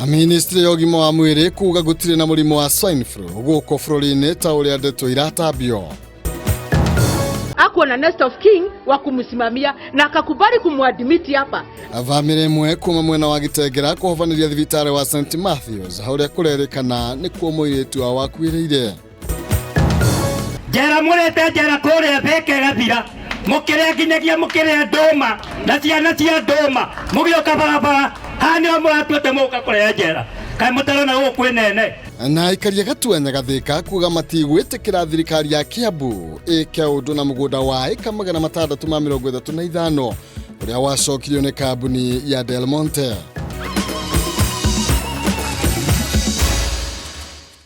Ministry ya ũgima wa mwĩrĩ kuga gũtirĩ na mũrimũ wa swine flu gũkũ bũrũri-inĩ ta ũrĩa ndeto iratambio. Hakuwa na next of kin wa kumsimamia na akakubali kumwadmit hapa. Bamĩrĩ ĩmwe kuma mwena wa Gĩtengera kũhobanĩria thibitarĩ wa St Matthews harĩa kũrerĩkana nĩkuo mũirĩtu wao wakuĩrĩire. Njera mũrĩte njera kũrĩa thĩka ĩgathira, mũkĩrĩa nginyagia mũkĩrĩa ndũma na ciana cia ndũma, mũgĩũka barabara haha nĩho mũratuĩte mũgũka kũrĩa njera. Kaĩ mũtarona gũkũ kwĩ nene? Na aikaria gatua Nyagathĩka kuga matigwĩtĩkĩra thirikari ya Kiambu ĩke ũndũ na mũgũnda wa ĩka 635 ũrĩa wacokirio nĩ kambuni ya Del Monte.